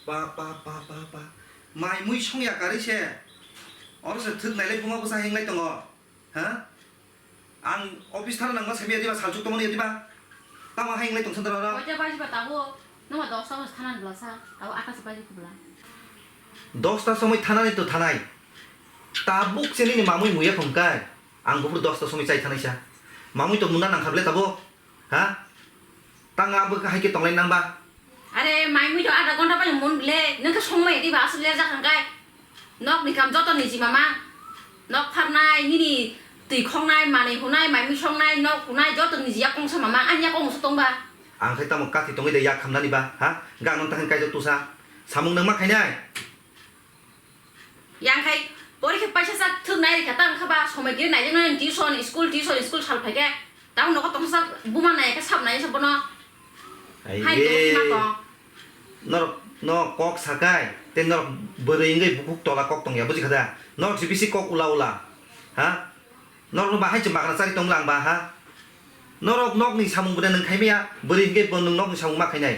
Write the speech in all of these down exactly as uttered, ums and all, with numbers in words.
Ba, ba, ba, ba, ba. Mai mui songya karwi se. Oro se thwk nailai phuma bwsa hinglai tongo. Ha? Ang office thana nangma samiya diba, salchuk tongmani diba? Tamo hinglai tong sandra oro? Koita baji ba tabuk? Numa dosta bwsa thanani bwlasa. Tabuk atta se baji kubla. Dosta somoi thanani to thanai. Tabuk se nini mamui muya phungkai. Ang buphuru dosta somoi chai thanaisa. Mamui to muna nangkha ble tabuk. Ha? Tang abo hai khe tonglai nang ba? Are, mai mui to adha ghonta bai mon bile, nung khe songmai diba aswk le jak hangkai. Nok ni kam joto niji mama. Nok pharnai, nini twi khongnai, manwi hunai, mai mui songnai, nok hunai joto niji yakong sa mama, ani yakong so tong ba. Ang khai tamo kathi tongwi de yak khamnani ba, ha? Gang nang tahin kaijak tusa. Samung nang ma khainai? Yang khai porikha paisa sak thwk nai rikha ta wngkha ba somoi kiri nai jaknai tuition school tuition school sal phaikhe tamo nogo tongsa buma nai khe sab nai sa bono. Ai hai re. Tongwi ma tong. Norok no kok sakai te norok bwrwi wngwi bukhuk tola kok tongya buji kha da? Norok se bisi kok ula ula ha? Norokno bahai se magna chari tong lang ba ha? Norok nokni samung bwdai nwng khai maya, bwrwi hinkhe bo nwng nokni samung ma khainai.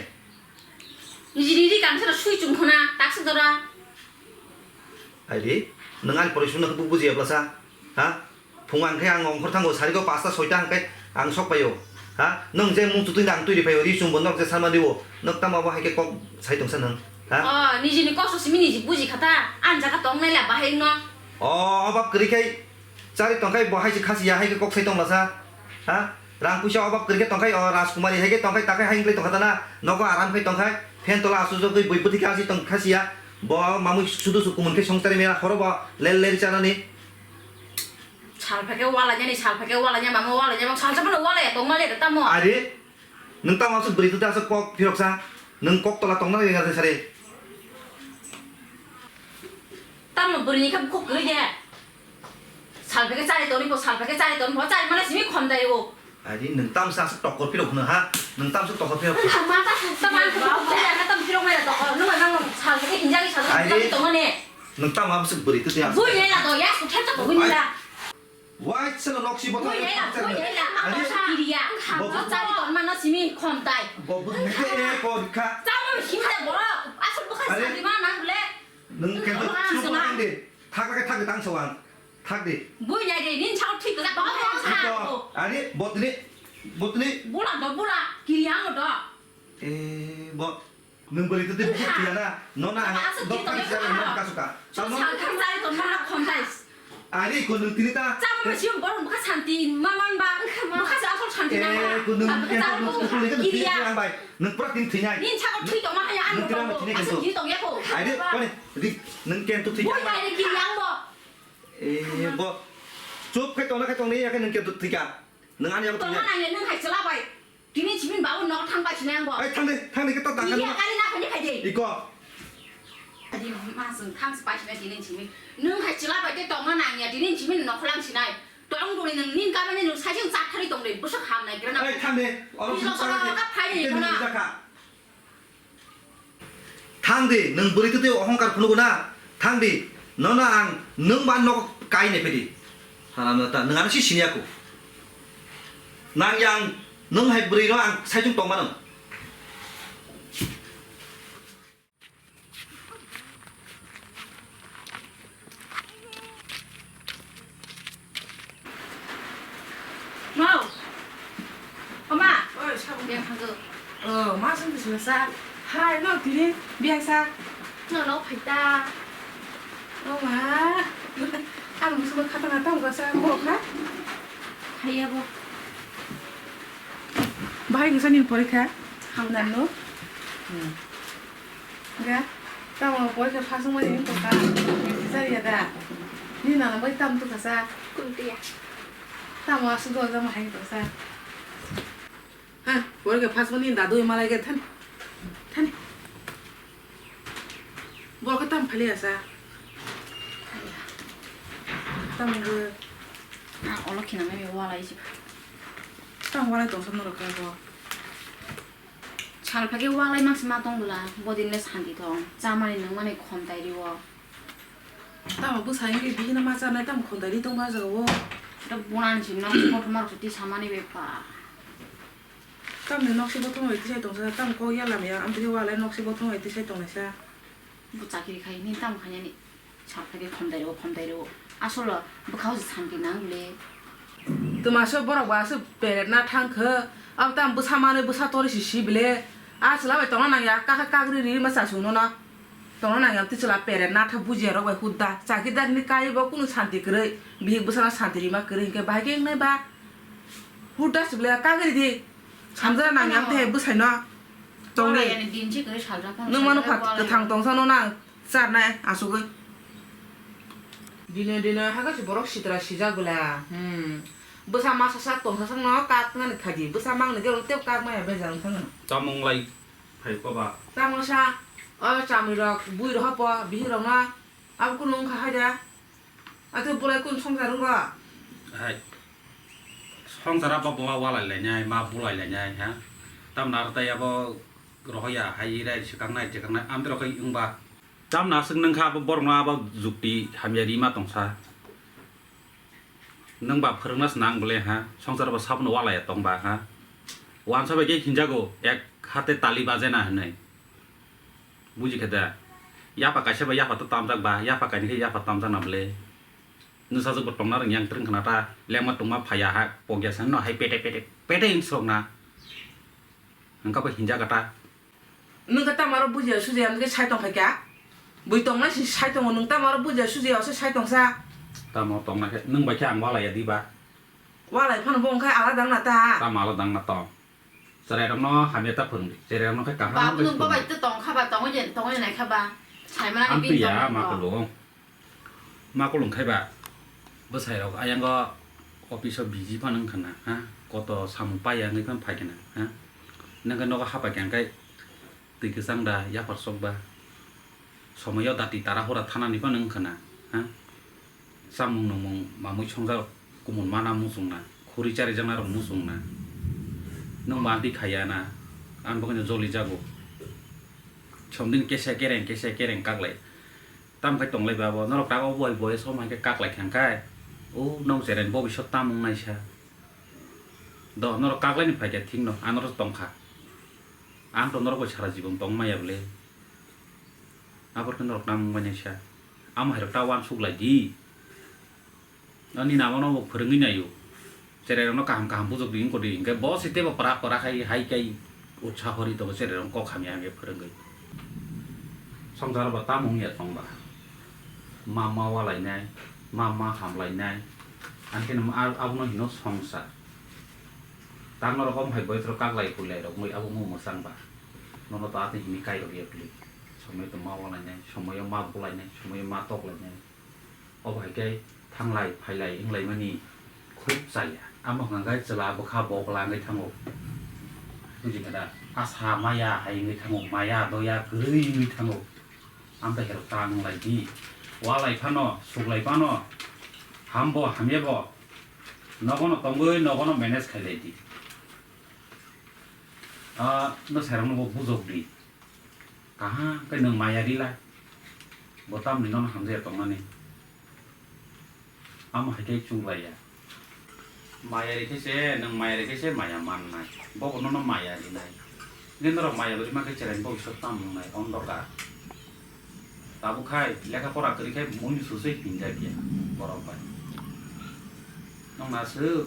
Niji niji kansano sui chum khuna, taksa jora. Aidi, nwng ani poroi sumno khe bu bujiya blasa? Ha? Phung ang khe ang ongkhor thango, sarigo pasta soita hwnkhe ang sok paio. Ha? Nwng je mung chutui nang twi ri paio, ri chum bo norok je sama rio, nwk tamo abo hai khe kok sai tongsa nwng? Ha? O, nijini kosto simi niji buji kha ta, ani jaga tong nai la bahai no. O, obab kwrwi khai. Chari tongkhai bo hai se khasiya hai khe kok sai tong lasa. Ha? Rang puisa obab kwrwi khe tongkhai, o Rajkumari hai khe tongkhai, takhai hai wngwi tongkha dana. Nogo aram khai tongkhai. Phen tola asujagwi bui bwthai khe asi tong khasiya. Bo mamui sudu su kumun khe songchari mera horo bo ler ler chanani. Sal phai khe wala nyani, sal phai khe wala nya, mama wala nya, sal sa phano wala ya tong mali da tamo. Ari. Nwng tamo aswk bwrwi twi aswk kok phiroksa? Nwng kok tola tongna ringa de sari. Tamo bwrwi ni kha bukhuk kwrwi de. Sal phai khe chari toni bo, sal phai khe chari toni bo, chari mano simi khom dai o. Ari nwng tamo sa aswk tokor phirok hwno ha? Nwng tamo aswk tokor phirok? Nwng ma ta sa tamo ang khe tokor phirok mai ra tokor. Nwng ma nang sal phai khe hinjak ni sal phai khe tongmani. Nwng tamo aswk bwrwi twi aswk. Bui lai la do ya, su thep ta bui ni la. Waisano noksi botol. Bui yela, bui yela, ang kiriya. Bo chari ton mano simi khom tai. Bo bwthai khe e ko rikha. Chamo simi de borok. Aswk bwkha sadi ma nang bole. Nwng khe chup tang de. Thak khe thak tang sawang. Thak de. Bui nai de, nin chao thik kha. Iko. Ani botni, botni. Bula do, bula. Kiriya ang do. E, bo. Nwng bwrwi twi bukhuk thwiya na? Nono ang aswk dok kiri thang tongwi sijak nang kha. Nokha suka. Chwng tamo? Salthang chari tongma na khonthai. Ari ko nwng tini ta. Chamo si borok bwkha santi ma man ba. Bwkha se asol santi na ma. Eh, ko nwng kiriya. Nwng pura tini thwinai. Nin chakor thwi tongma haya ang. Nwng tini thwinai aswk kento. Kiri tongya ko. Ari ko ni dik nwng kento thwinai. Boi bai kiri ang bo. Eh, bo. Chup khai tongna khai tongni ya khai nwng kento thwika. Nwng ani abo tongna thwinai. Nangya nwng hai chwla bai. Tini chimini babu no thang bai sinai ang bo. Ai thang de, thang de khe ta tang. Iya kari na phani khai de. Iko. Adi ma sung thang spai sinai tini chimini. Nwng hai chwla bai te tongna nangya tini chimini no kholang sinai. Tong doni nwng nin ka bani nwng sai sung chak thari tong de. Bwswk ham nai gra na. Ai thang de. Oro sung chak de. Ka phai de iko na. Thang di, nwng bwrwi twi twi ohongkar phunugo na? Thang di, nono ang nwng ba nok kai nai phai di. Haram jata, nwng ano si siniya ko. Nang yang nwng hai bwrwi no ang saichung tong mano. Mau. Oma. Oi, sabun. Biyang thangkho. Oh, ma sung tu sila sa. Hai, no, tini biyang sa. No, no, phaita. Oh, ma. Ang musuh kata kata muka sa, bo kha. Hai ya, bo. Bahai kisa nin porikha. Hamdan no. Hmm. Ga, tamo porikha phasung mani wng tongkha, meeting chariya da? Nini nana bai tamo tukha sa? Kuntiya. Tamo aswk dol jama hai tongsa. Ha, porikha phasung mani dadu malai ga thani. Thani. Borok tam phali asa. Tamo go. Ah, olo khina mai walai si. Tamo walai tongsa norok ka bo. Sal phai khe walai mangsi ma tong bwla, bodin le santi thong, chamani nungmani khontai rio. Tamo bwsa wngwi bihino ma chanai tamo khontai ri tongma jagao. Ito bunani si nok si kothoma rok si tisamani bepar. Tamni nok si bothoma bai tisai tongsa, tamo kok ya lamya, amtwi khe walai nok si bothoma bai tisai tonglaisa. Bo chakiri khai ni tamo khainani. Sak khai de khomdai rwo, khomdai rwo. Asolo bwkha o santi nang le. Twma se borok ba se peret na thang khe. Abo tamo bwsa manwi bwsa tori si si bile. A chwla bai tongna nang ya, kha kha kagri ri ma cha sung no na. Tongna nang ya twi chwla peret na tha bujiya rok bai hudda. Chakidar ni kai bo kunu santi kwrwi. Bihik bwsa no santi rima kwrwi hinkhe bahai khe wngnai ba. Hudda si bile kagri di. Samjara nang ya te bwsai no. Tong Wala di. Yani din si kwrwi saljak phano Nwng mano saljak phat wala kwthang yani. Tongsa no nang. Charnai asugwi. Dine dine hakhe se borok sitra sijak bwla. Hmm. Bwsa masa sak tongsa sakno kak nani khaidi. Bwsa mangni kebo tebo kak maya bejal wngkha nang. Tamo wnglai phai koba. Tamo sa o chamwi rok bui rok po bihik rokno abo kunu wngkha haida. Ate bolai kun songsar wngkha. Hai. Songsar abo bo walai lainai ma bulai lainai ha. Tamni aro tai abo rohoya hai rai swkang nai twkang nai amtwi rok wngba. Tamni aswk nwngkha abo borokno abo jukti hamya rima tongsa. Nwng ba phwrwngna se nang bole ha, songsar bo sabono walai ya tong ba ha. Wansa bai khe hinjago ek hate tali baje na hinwi. Buji khe da. Yapha kaisa bai yapha to tamjak ba, yapha kaini khe yapha tamjak na bole. Nwsajwk bo tongna rwngya ang twrwng khna ta, lengma tongma phaiya ha, pokya sa no hai pete pete pete wng srok na. Hwnkha bo hinjak ta. Nwng khe tamo aro bujiya sujiya hwnkhe sai tong khai kha? Bui tongnai se sai tongo, nwng tamo aro bujiya sujiya se sai tongsa? Tamo tongnai khe nwng bai khe ang walai ya di ba? Walai phano bo wngkha alada wngna ta? Tamo alada wngna tong? Cherai rokno hamya ta phwrwng di, cherai rokno khe kaham Babu khe nwng phwrwng di. Babai to tong kha ba, tongwi je, tongwi nai kha ba? Sai mana ni Ang bini twi ya tong ma kha. Kwlwng. Ma kulung khai ba, bwsai rok ayang o office o busy phano wngkha na, ha? Koto samung pai ya wngwi phano phai khe na, ha? Nang khe nogo hapai khe ang khai twi kwchang da, yaphar sok ba, somoi o dati tara hora thana ni phano wngkha na, ha? Chamung nwngmung mamui songjak rok kumun mana muchung na, khuri chari jakna rok muchung na, nwng manti khai ya na, ang bo khe joli jago, somdin kesa kereng kesa kereng kak lai. Tamo khe tong lai ba bo? Norok tago bo bai boyes o hwn khe kak lai kha khe, o nong cherai ni bobisot tamo wng nai sa. Do norok kak lai ni phai khe thik no, ang norok tong kha. Ang to norok bai sara jibon tong maya bole. Abor khe norok tamo wng bai nai sa. Amo hai rok ta uansuk lai di. Ani namo no bo phwrwngwi naio. Cherai rok no kaham kaham bujok di wngkha di. Hinkhe bo se tebo pora pora khai hai kai utsaho ri tongo cherai rok kok hamya hamya phwrwngwi. Songsar bo tamo wngya tong ba? Ma ma walainai, ma ma hamlainai. Ang khe no abo no hino songsar. Tamo rok om hai boyes rok kak lai pui lai rok mui abo mo mwchang ba. Nono to atwi hini kai rok ya pli. Somoi to ma walainai, somoi o ma bulainai, somoi o ma tok lainai. Obo hai khe thanglai phailai wnglaimani khub chaya. Amo hwnkha khe chwla bwkha bokla wngwi thango. Buji kha da? Asa maya hai wngwi thango, maya doya kwrwi wngwi thango. Amtwi hai rok ta wng lai di. Walai phano, suklai phano, hambo hamya bo nogono tongwi nogono manage khai lai di. Ah, no sai rok no bo bujok di. Kaham khe nwng maya rilai. Bo tamni nono hamjaya tongmani. Amo hai khe chwng lai ya. Maya ri khe se, nwng maya ri khe se maya mannai. Bo bo nono maya rinai. Nini norok maya bo rima khe cherai bo iso tam wngnai, ondokar. Tabuk khai lekha pora kwrwi khai mui ni susui hinjak ya borok bai. Nwng na swk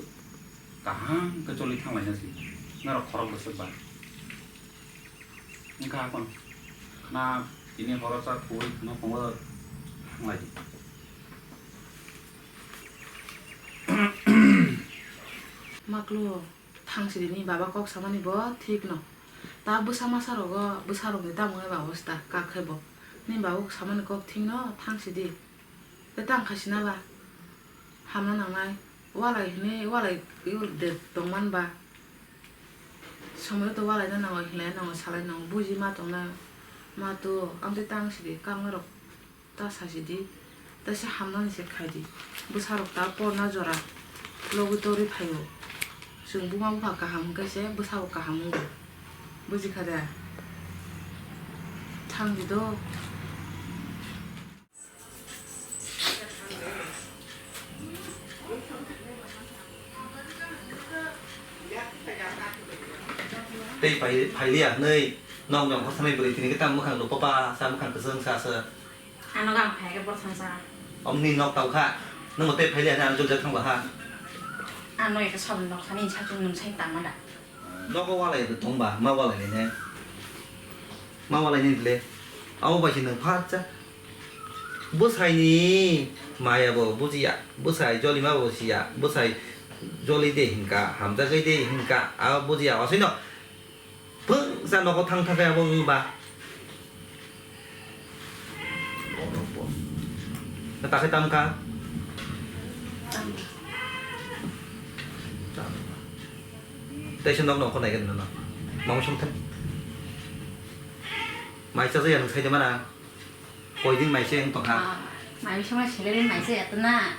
kaham khe choli thang lai na si. Norok khorok bwswk ba. Wngkha akon khna tini horo cha khui nokhungo thanglai di. Maklo, thang sidi ni baba kok samani bo thik no. Ta bwsa masa rogo, bwsa rokni tamo hai ba obosta kak khai bo. Ni baba kok samani kok thik no, thang sidi. Tei tang khaisina ba hamna nangnai, walai hinwi walai de tongman ba. Somoi to walai na nango, hinlai nango, salai nango, buji ma tongna ma to, ang tei tang sidi, kang norok ta sasidi, ta se hamnani se khaidi. Bwsarok ta porna jora logwi torwi phaio. Chwng buma bupha kaham hwnkhe se bwsabo kaham wngo. Buji kha de? Thang di do. Tei phai, phailiya hwnwi Nok nokha sanai bwrwi tini khe tamo mwkhang rw papa sa, mwkhang kwchwng sa se. Ano gang phai khe bor thangsa. Omni nok tau kha. Nwng bo tei phaili ani ano jol jak thang ba ha. Ano eka sabun nok sani sa chung nung sai tang ma da. Nogo walai tong ba, ma walai ne. Ma walai ne le. Abo bai se nwng pha cha. Bwsai ni maya bo bujiya. Bwsai joli ma bo siya. Bwsai joli de hinka, hamjagwi de hinka. Abo bujiya. Asino. Phung sa nogo thang thang khe abo wng ba. Na ta khe tam kha. Tei se nok nokho nai khe nono. Mama song thang. Mai cha ya nung sai de mana. Koi din mai se wng tong kha. Ah, mai song na sele mai se ya na.